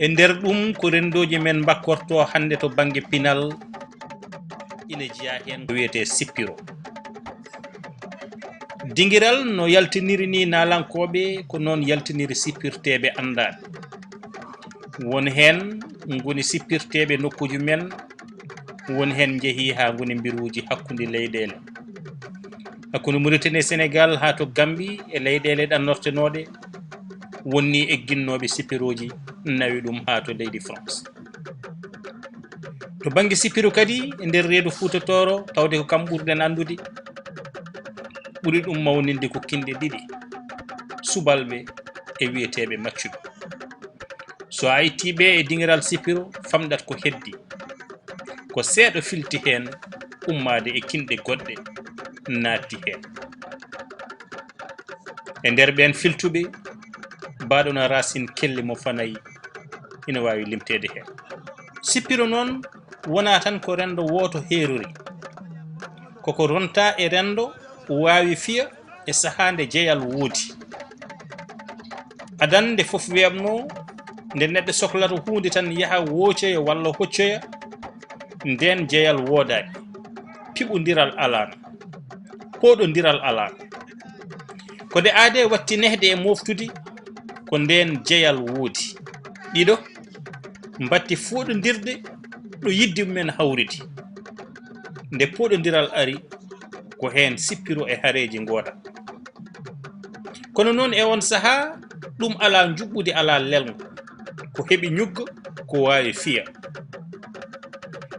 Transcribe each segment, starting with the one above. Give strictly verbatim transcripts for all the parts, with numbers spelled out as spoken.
E nder ɗum ko renndooji men mbakkortoo hannde to bannge pinal, ina jeyaa heen ko wiyetee sippiro. Dingiral no yaltiniri ni naalankooɓe, ko noon yaltiniri sippirteeɓe anndaaɓe. Won heen ngoni sippirteeɓe nokkuuji men, won heen njehii haa ngoni mbiruuji hakkunde leyɗeele. Hakkunde Mauritanie e Sénégal haa to Gambie e leyɗeele ɗannortenooɗe, won ni egginnooɓe sippirooji nawi ɗum haa to leydi France. To bannge sippiro kadi, e nder reedu Fuuta Tooro, tawde ko kam ɓurɗen anndude, ɓuri ɗum mawninde ko kinɗe ɗiɗi, subalɓe e wiyeteeɓe maccuɓe. So a ittii ɓe e dingiral sippiro, famɗat ko heddi. Ko seeɗa filti heen, ummaade e kinɗe goɗɗe naatti heen. E nder ɓeen filtuɓe, baaɗo na Racine Kelli mo Fanayi ina waawi limteede heen. Sippiro noon wonaa tan ko renndo wooto heerori. Koko rontaa e renndo waawi fiya e sahaa nde jeyal woodi. Adan nde fof weeɓnoo, nde neɗɗo soklata huunde tan yaha woocoya walla hoccoya, ndeen jeyal woodaani. Piɓondiral alaano. Pooɗondiral alaano. Ko nde aadee watti nehde e mooftude, ko ndeen jeyal woodi. Ɗiɗo, mbatti fooɗondirde ɗo yiɗde mumen hawridi. Nde pooɗondiral ari, ko heen sippiro e hareeji ngooda. Kono noon e oon sahaa, ɗum alaa njuɓɓudi, alaa lelngo. Ko heɓi ñugga, ko waawi fiya.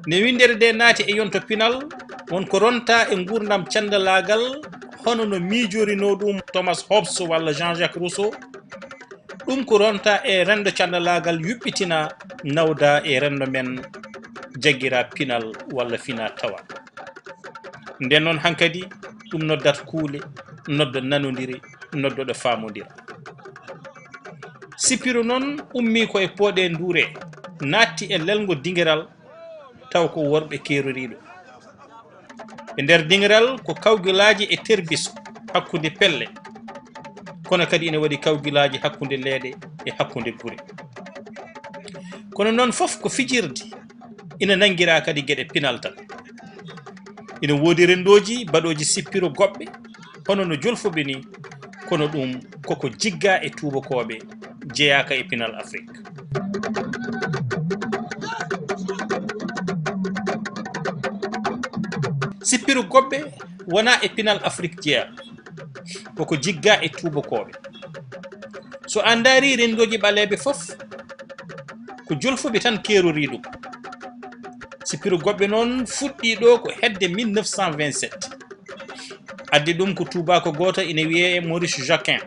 Nde winndere nde naati e yonto pinal, won ko rontaa e nguurndam canndalaagal, hono no miijorinoo ɗum Thomas Hobbes walla Jean-Jacques Rousseau, ɗum ko rontaa e renndo canndalaagal yuɓɓitinaa, nawdaa e renndo men, jaggiraa pinal walla finaa tawaa. Nden noon hankadi ɗum noddat kuule, nodda nanondire, nodda ɗo faamondira. Sippiro noon ummii ko e pooɗe nduure, naatti e lelngo dingiral, taw ko worɓe keeroriiɗo. E nder dingiral ko kawgilaaji e terbiso hakkunde pelle, kono kadi ina waɗi kawgilaaji hakkunde leeɗe e hakkunde gure. Kono noon fof ko fijirde, ina nanngiraa kadi geɗe pinal tan. Ina woodi renndooji baɗooji sippiro goɗɓe, hono no jolfuɓe ni, kono ɗum koko jiggaa e tuubakooɓe, jeyaaka e pinal Afrik. Sippiro goɗɓe wonaa e pinal Afrik jeyaa, koko jiggaa e tuubakooɓe. So a ndaari renndooji ɓaleeɓe fof, ko jolfuɓe tan keerorii ɗum. Sippiro goɗɓe noon fuɗɗii ɗo ko hedde mille neuf cent vingt-sept. Addi ɗum ko tuubaako gooto ina wiyee Maurice Jacquin.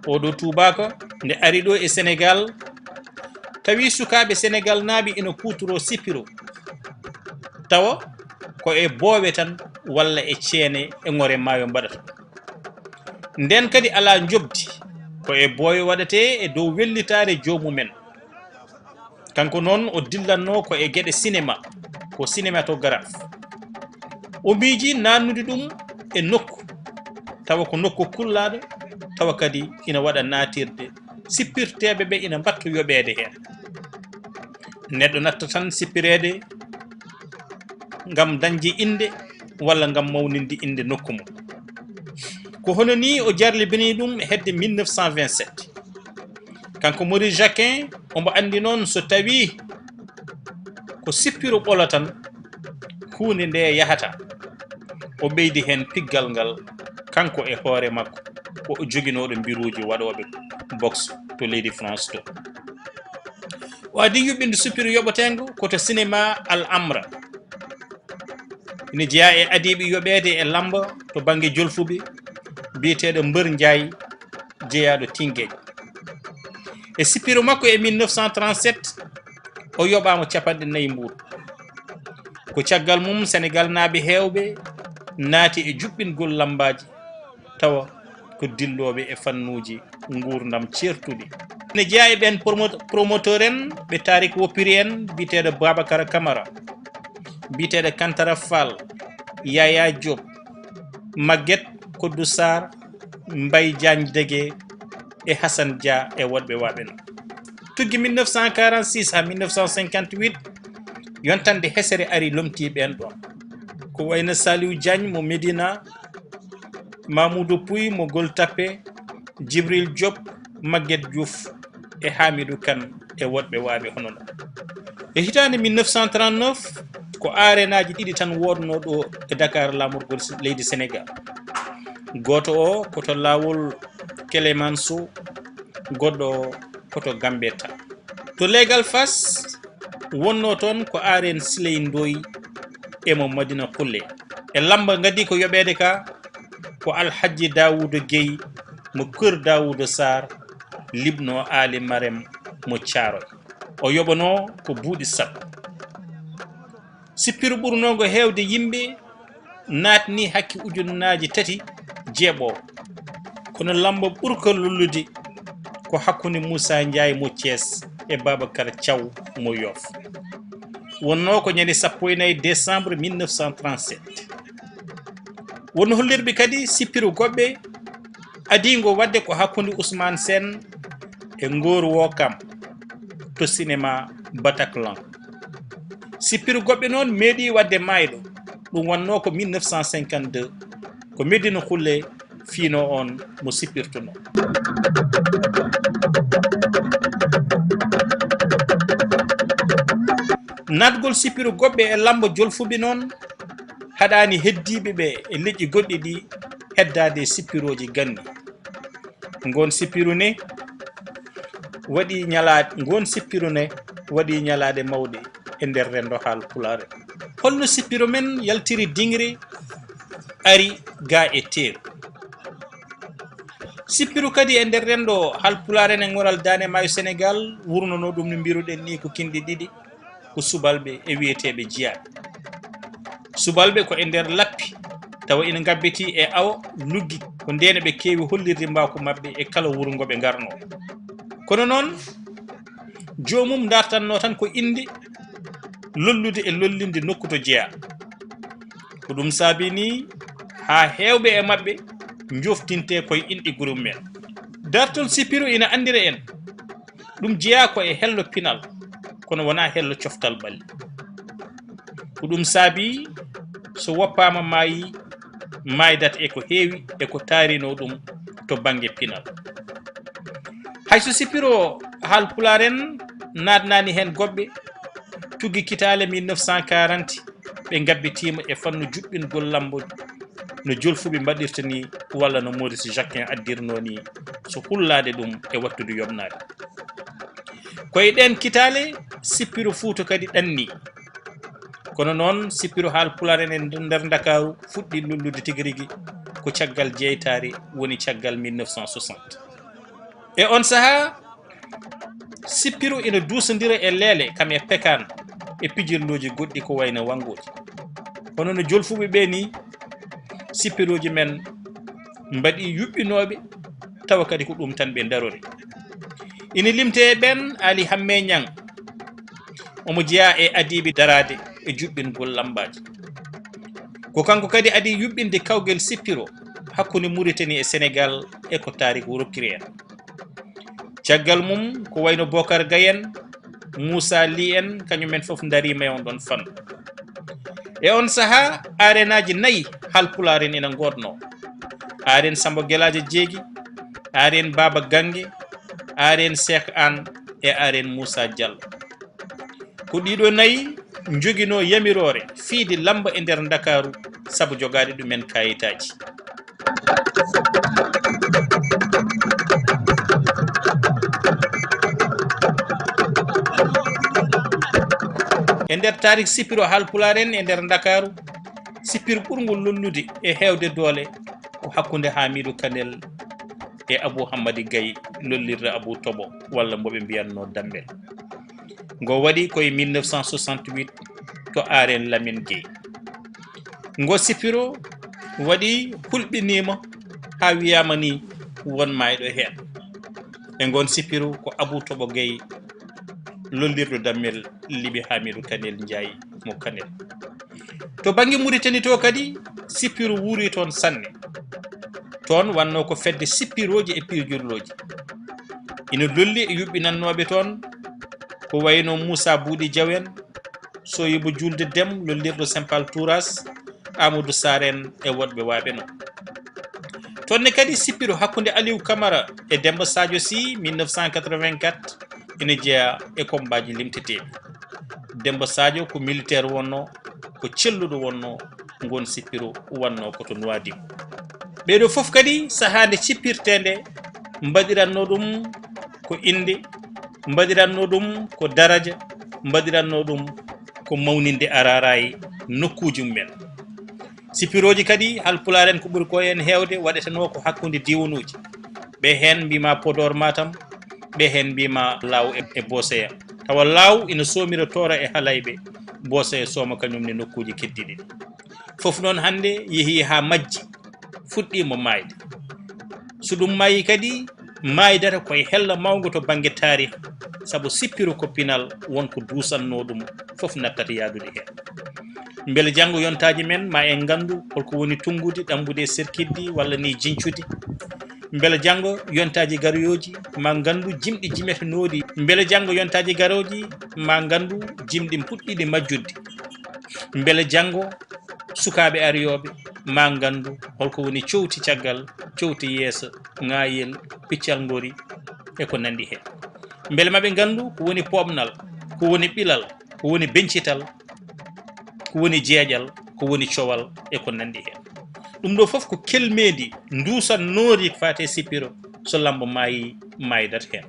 Oɗo tuubaako, nde ari ɗo e Senegaal, tawi sukaaɓe senegaalnaaɓe ina kuutoroo sippiro. Tawa ko e boowe tan walla e ceene e ŋore maayo mbaɗata. Nden kadi alaa njoɓdi, ko e boowe waɗetee e dow wellitaare joomumen. Kanko noon o dillatnoo ko e geɗe sinema, ko cinématographe. O miiji naatnude ɗum e nokku, tawa ko nokku kullaaɗo, tawa kadi ina waɗa naatirde, sippirteeɓe ɓe ina mbaɗta yoɓeede heen. Neɗɗo natta tan sippireede ngam dañde innde walla ngam mawninde innde nokku mum. Ko hono nii o jarlibini ɗum e hedde mille neuf cent vingt-sept. Kanko Maurice Jacquin, omo anndi noon so tawii ko sippiro ɓolo tan, huunde nde yahata. O ɓeydi heen piggal ngal, kanko e hoore makko, ko o joginooɗo mbiruuji waɗooɓe boxe to leydi France to. O adii yuɓɓinde sippiro yoɓeteengo ko to sinema Al Amra. Ina jeyaa e adiiɓe yoɓeede e lamba to bannge jolfuɓe, biyeteeɗo Mbër Njaay, jeyaaɗo Tingeej. E sippiro makko e mille neuf cent trente-sept, o yoɓaama capanɗe nayi mbuuɗu. Ko caggal mum Senegaalnaaɓe heewɓe naati e juɓɓingol lambaaji, tawa ko dillooɓe e fannuuji nguurndam ceertuɗi. Ina jeyaa e ɓeen promo-, promoteur en, ɓe Tarik Woppiri en, biyeteeɗo Babacar Camara, biyeteeɗo Kantara Fall, Yaya Diop, Maguette Kodou Sarr, Mbaye Diagne Degué e Hassan Dia e woɗɓe waaɓe noon. Tuggi mille neuf cent quarante-six haa mille neuf cent cinquante-huit, yontande hesere ari lomtii ɓeen ɗoon. Ko wayno Saliou Diagne mo Médina, Mamoudou Pouye mo Gueule Tapée, Djibril Diop, Maguette Diouf e Hamidou Kane e woɗɓe waaɓe hono non. E hitaande mille neuf cent trente-neuf, ko areenaaji ɗiɗi tan woodnoo ɗo e Dakar laamorgol leydi Sénégal. Gooto o ko to laawol Clémenceau, goɗɗo o ko to Gambetta. To leegal Fas, wonnoo toon ko areen Siley Ndoy e mo Madina Xulle. E lamba ngadi ko yoɓeede ka, ko Alhajji Daawuda Gey mo Kër Daawuda Saar, liɓnoo Aali Marem mo Caaroy. O yoɓanoo ko buuɗi sappo. Sippiru ɓurnoongo heewde yimɓe naatni hakke ujunnaaji tati jeeɓoowo. Kono lamba ɓurka lollude ko hakkunde Muusaa Njaay mo Cees e Baabakar Caw mo Yoof. Wonnoo ko ñande sappo e nayi décembre mille neuf cent trente-sept. Won hollirɓe kadi sippiru goɓɓe adiingo waɗde ko hakkunde Ousmane Sène e Ngor Wokam to cinéma Bataclan. Sippiru goɓɓe noon meeɗi waɗde maayɗo, ɗum wonnoo ko mille neuf cent cinquante-deux, ko Médina Xulle fiino on mo sippirtunoo. Naatgol sippiru goɓɓe e lamba jolfuɓe noon haɗaani heddiiɓe ɓe e leƴƴi goɗɗi ɗi heddaade e sippirooji ganni. Ngoon sippiru ne waɗi ñalaade, ngoon sippiru ne waɗi ñalaade mawɗe e nder renndo Haal Pulaar. Holno sippiru men yaltiri diŋre ari ga e teeru? Sippiru kadi e nder renndo Haal Pulaar en e ŋoral Daande Maayo Senegaal wurnonoo ɗum no mbiruɗen ni ko kinɗe ɗiɗi, ko subalɓe e wiyeteeɓe jiyaaɓe. Subalɓe ko e nder lappi, tawa ina ngabbitii e awo luggi, ko ndeen ɓe keewi hollirde mbaaku maɓɓe e kala wuro ngo ɓe ngarnoo. Kono noon, joomum dartannoo tan ko innde lollude e lollinde nokku to jeyaa. Ko ɗum saabii ni haa heewɓe e maɓɓe njoftintee koye inɗe groupe men. Dartol sippiru ina anndira en. Ɗum jeyaa ko e hello pinal, kono wonaa hello coftal ɓalli. Ko ɗum saabii so woppaama maayi, maaydat e ko heewi e ko taarinoo ɗum to bannge pinal. Hay so sippiro Haal Pulaar en naatnaani heen goɓɓe, tuggi kitaale mille neuf cent quarante, ɓe ngabbitiima e fannu juɓɓingol lambo no jolfuɓe mbaɗirta ni, walla no Maurice Jacquin addirnoo ni, so hullaade ɗum e wattude yoɓnaade. Ko e ɗeen kitaale sippiro Fuuta kadi ɗanni. Kono noon, sippiro Haal Pulaar en e nder Ndakaaru fuɗɗi lollude tigi rigi ko caggal jeytaare, woni caggal mille neuf cent soixante. E on sahaa, sippiru ina duusondira e leele, kam e pekaan, e pijirlooji goɗɗi ko wayno wanngooji. Kono no jolfuɓe ɓe ni, sippirooji men mbaɗi yuɓɓinooɓe, tawa kadi ko ɗum tan ɓe darori. Ina limtee e ɓeen Aali Hammee Ñaŋ, omo jeyaa e adiiɓe daraade e juɓɓingol lambaaji. Ko kanko kadi adii yuɓɓinde kawgel sippiro hakkunde Muritani e Senegaal e ko taariik rokkiri en. Caggal mum, ko wayno Bokar Gay en, Muusaa Lih en, kañum en fof ndariima e on ɗon fannu. E on sahaa, areenaaji nayi Haal Pulaar en ina ngoodnoo. Areen Samba Gelaajo Jeegi, areen Baaba Gannge, areen Seek Aan e areen Muusaa Jallo. Ko ɗiɗo nayi njoginoo yamiroore fiyde lamba e nder Ndakaaru sabu jogaade ɗumen kayitaaji. E nder taariik sippiro Haal Pulaar en e nder Ndakaaru, sippir ɓurngol lollude e heewde doole ko hakkunde Haamiidu Kanel e Abuu Hammadi Gay, lollirde Abuu Toɓo, walla mbo ɓe mbiyatnoo Dammel. Ngo waɗi ko e mille neuf cent soixante-huit to Aareen Lamin Gey. Ngo sippiro waɗi hulɓiniima haa wiyaama ni won maayɗo heen. E ngoon sippiro ko Abuu Toɓo Gey, lollirɗo Dammel, liɓi Haamiidu Kanel Njaay mo Kanel. To bannge Muritani to kadi, sippiru wuuri toon sanne. Toon wannoo ko fedde sippirooji e pijirlooji. Ina lolli e yuɓɓinannooɓe toon, ko wayno Muusa Buuɗi Jaw en, Soyibu Juulde Dem, lollirɗo Sempal Tuuras, Aamadu Saar en e woɗɓe waaɓe noon. Toon ne kadi sippiro hakkunde Aliw Kamara e Demmba Saajo Sih mille neuf cent quatre-vingt-quatre ina jeyaa e kommbaaji limteteeɗi. Demmba Saajo ko militeer wonnoo, ko celluɗo wonnoo, ngoon sippiro wannoo ko to Nuwaadibu. Ɓee ɗoo fof kadi sahaa nde cippirtee nde mbaɗiratnoo ɗum ko innde, mbaɗiratnoo ɗum ko daraja, mbaɗiratnoo ɗum ko mawninde araraay nokkuuji mum en. Sippirooji kadi Haalpulaar en ko ɓuri ko en heewde waɗetenoo ko hakkunde diiwanuuji. Ɓe heen mbiima Podoor Matam, ɓe heen mbiima Laaw e, e Booseya. Tawa Laaw ina soomira Toora e Halayɓe, Booseya sooma kañum ne nokkuuji keddiiɗi ɗi. Fof noon hannde yehii haa majji, fuɗɗiima maayde. So ɗum maayii kadi, maaydata koye hella mawngo to bannge taariik, sabu sippiro ko pinal, won ko duusannoo ɗum, fof nattata yahdude heen. Mbele janngo yontaaji men ma en nganndu holko woni tunngude, ɗammbude e serkiddi walla ni jiñcude? Mbele janngo yontaaji garoyooji ma nganndu jimɗi jimetenooɗi? Mbele janngo yontaaji garooji ma nganndu jimɗi puɗɗiiɗi majjude? Mbele janngo sukaaɓe ariyooɓe ma nganndu holko woni cowti caggal, cowti yeeso, ŋaayel, piccal ngori e ko nanndi heen? Mbele maɓe nganndu ko woni pooɓnal, ko woni ɓilal, ko woni beñcital, ko woni jeeƴal, ko woni cowal e ko nanndi heen? Ɗum ɗoo fof ko kelmeeɗi nduusannoori faate sippiro, so lammba maayii, maaydat heen.